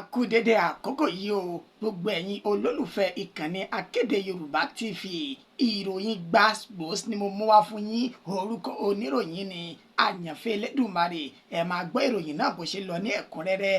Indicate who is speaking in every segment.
Speaker 1: Kú dédé àkókò yìí o, gbogbo ẹ̀yin olólùfẹ́ ìkànnì Akéde Yorùbá TV. Ìròyìn gbàgbós ni mo mú wá fún yín. Orúkọ oníròyìn ni Àyànfẹ́ Elédùmarè. Ẹ máa gbọ́ ìròyìn náà bó ṣe lọ ní ẹ̀kúnrẹ́rẹ́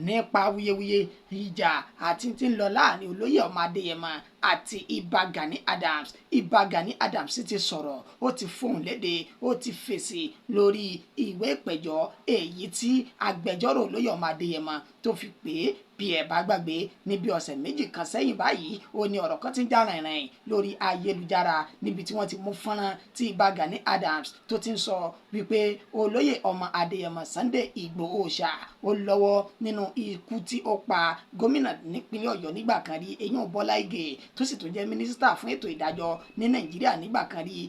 Speaker 1: nípa wuyewuye ìjà àti tí ń lọ láàrin olóyè ọmọ Adéyẹmọ àti Ìbà Gani Adams. Ìbà Gani Adams ti sọ̀rọ̀, ó ti fohùn léde, ó ti fèsì lórí ìwé ìpẹ̀jọ́ èyí tí agbẹjọ́rò olóyè ọmọ Adéyẹmọ tó fi pè é. Bí ẹ bá gbàgbé, níbi ọ̀sẹ̀ 2 kan sẹ́yìn báyìí, ó ní ọ̀rọ̀ kan ti ń jà rìnrìn lórí ayélujára níbi tí wọ́n ti mú fọ́nrán tí Ìbà Gani Adams tó ti ń sọ wípé olóyè ọmọ Adéyẹmọ Sunday Ìgbòho ṣá ó lọ́wọ́ nínú ikú tí ó pa gómìnà nípínlẹ̀ Ọ̀yọ́ nígbà kan rí, eyín Bọ́lá Ìgè, tó sì tún jẹ́ mínísítà fún ètò ìdájọ́ ní Nàìjíríà nígbà kan rí,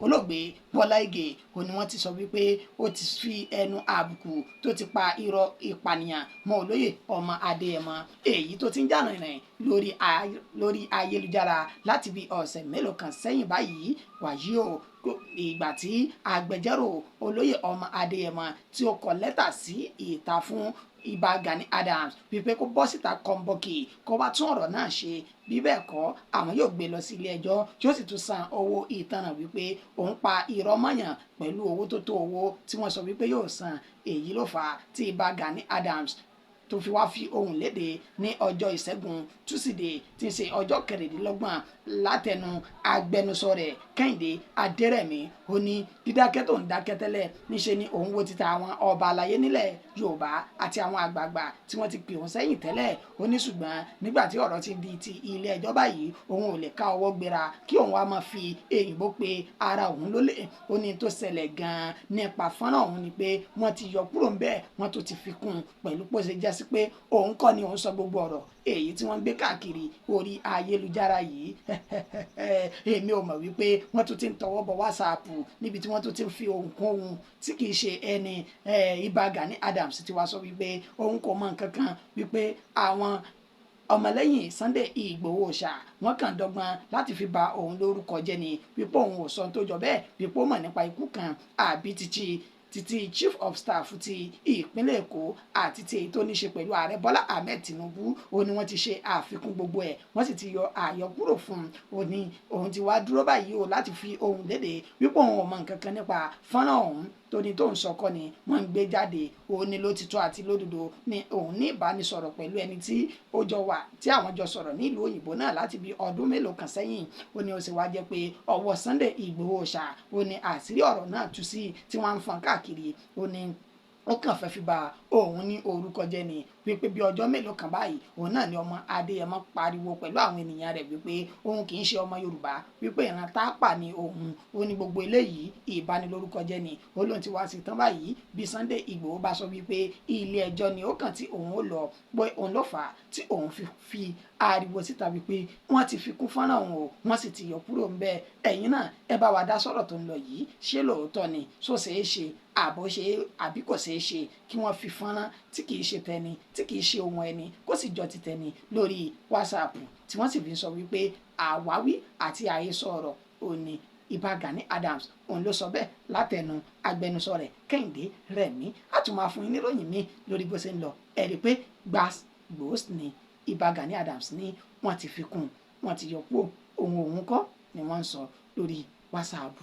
Speaker 1: olóògbé Bọ́lá Ìgè. Ó ní wọ́n ti sọ wípé ó ti fi ẹnu àbùkù tó ti pa irọ́ ìpànìyàn mọ́ olóyè ọmọ Adéyẹmọ, èyí tó ti ń jà rìnrìn lórí ayélujára láti bí ọ̀sẹ̀ mélòó kan sẹ́yìn báyìí. Wàyí o, ìgbà tí agbẹjọ́rò olóyè ọmọ Adéyẹmọ tí ó kọ lẹ́tà sí ìta fún Ìbà Gani Adams wípé kó bọ́ síta kọ́ńbọ́ọ̀kì, kó wá tún ọ̀rọ̀ náà ṣe, bí bẹ́ẹ̀ kọ́ àwọn yóò gbé lọ sí ilé ẹjọ́, tí ó sì tún san owó ìtanràn wípé òun pa irọ́ mọ́yàn pẹ̀lú owó tó tó owó tí wọ́n sọ wípé yóò san. Èyí ló fà á tí Ìbà Gani Adams tó fi wá fi ohùn léde ní ọjọ́ ìṣẹ́gun túsídẹ̀ẹ́ tí ń ṣe ọjọ́ 26 látẹnu agbẹnusọ rẹ̀ Kẹ́hìndé Adérẹ̀mí. Ó ní dídákẹ́ tó ń dákẹ́ tẹ́lẹ̀ níṣe ni òun wo títa àwọn ọba aláyé nílẹ̀ Yorùbá àti àwọn àgbààgbà tí wọ́n ti pè òun sẹ́yìn tẹ́lẹ̀. Ó ní ṣùgbọ́n nígbà tí ọ̀rọ̀ ti di ti ilé ẹjọ́ báyìí, òun ò lè ká ọwọ́ gbéra kí òun wá máa fi èyìnbó pe ara òun lólè. Ó ní tó ṣẹlẹ̀ gan-an nípa fọ́nrán òun ni pé wọ́n ti yọ kúrò ńbẹ̀, wọ́n tó ti fi kún un pẹ̀lú pó ṣe jásí pé òun kọ́ ni òun sọ gbogbo ọ̀rọ̀ èyí tí wọ́n ń gbé káàkiri orí ayélujára yìí. Èmi ò mọ̀ wípé wọ́n tún ti ń tọwọ́ bọ WhatsApp níbi tí wọ́n tún ti ń fi ohùn kún ohun tí kì í ṣe ẹni. Ìbà Gani Adams ti wá sọ wípé òun kò mọ nǹkan kan, wípé àwọn ọmọlẹ́yìn Sunday Ìgbòho ṣá wọ́n kàn dọ́gbọ́n láti fi ba òun lórúkọ jẹ́ ni, wípé òun ò sọ tó jọ bẹ́ẹ̀, wípé ó mọ̀ nípa ikú kan àbí títí chief of staff ti ìpínlẹ̀ Èkó àti ti èyí tó ní ṣe pẹ̀lú ààrẹ Bọ́lá Ahmed Tinubu. Ó ní wọ́n ti ṣe àfikún gbogbo ẹ̀, wọ́n sì ti yọ àyọkúrò fún un. Ó ní òun ti wá dúró báyìí o láti fi ohùn léde wípé òun ò mọ nǹkan kan nípa fọ́nrán ọ̀hún tó ní tó ń sọkọ́ ni wọ́n ń gbé jáde. Ó ní lótìtọ́ àti lódodo ni òun ní ìbánisọ̀rọ̀ pẹ̀lú ẹni tí ó jọ wà tí àwọn jọ sọ̀rọ̀ nílùú òyìnbó náà láti bí ọdún mélòó kan sẹ́yìn. Ó ní ó sì wá jẹ́ pé ọwọ́ Sunday Ìgbòho ṣá ó ní àṣírí ọ̀rọ̀ náà tú sí tí wọ́n ń fọ́n káàkiri. Ó ní ó kàn fẹ́ fi ba òun ní orúkọ jẹ́ ni, wípé bí ọjọ́ mélòó kan báyìí òun náà ni ọmọ Adéyẹmọ pariwo pẹ̀lú àwọn ènìyàn rẹ̀ wípé òun kì í ṣe ọmọ Yorùbá, wípé ìran tápà ni òun. Ó ní gbogbo eléyìí ìbanilórúkọ jẹ́ ni. Ó lóun ti wá sí tán báyìí, bí Sunday Ìgbòho bá sọ wípé ilé ẹjọ́ ni ó kàn tí òun ó lọ, pé òun ló fà á tí òun fi ariwo síta wípé wọ́n ti fi kún fọ́nrán òun o, wọ́n sì ti yọ kúrò ńbẹ̀. Ẹ̀yin náà ẹ bá wa dá sọ̀rọ̀ tó ń lọ yìí. Ṣé lóòótọ́ ni? Ṣó ṣeé ṣe àbó ṣe àbí kò ṣeé ṣe kí wọ́n fi fọ́nrán tí kìí ṣe tẹni, tí kìí ṣe ohun ẹni, kó sì jọ ti tẹni lórí WhatsApp, tí wọ́n sì fi ń sọ wípé àwáwí àti àhesọ ọ̀rọ̀ òní Ìbà Gani Adams òun ló sọ bẹ́ẹ̀ látẹnu agbẹnusọ rẹ̀ Kẹ́hìndé Rẹ̀mí. A tún máa fún yín níròyìn míì lórí bó ṣe ń lọ. Ẹ rí i pé gbàgbós ni Ìbà Gani Adams ní wọ́n ti fi kún, wọ́n ti yọ kúrò, òun kọ́ ni wọ́n ń sọ lórí WhatsApp.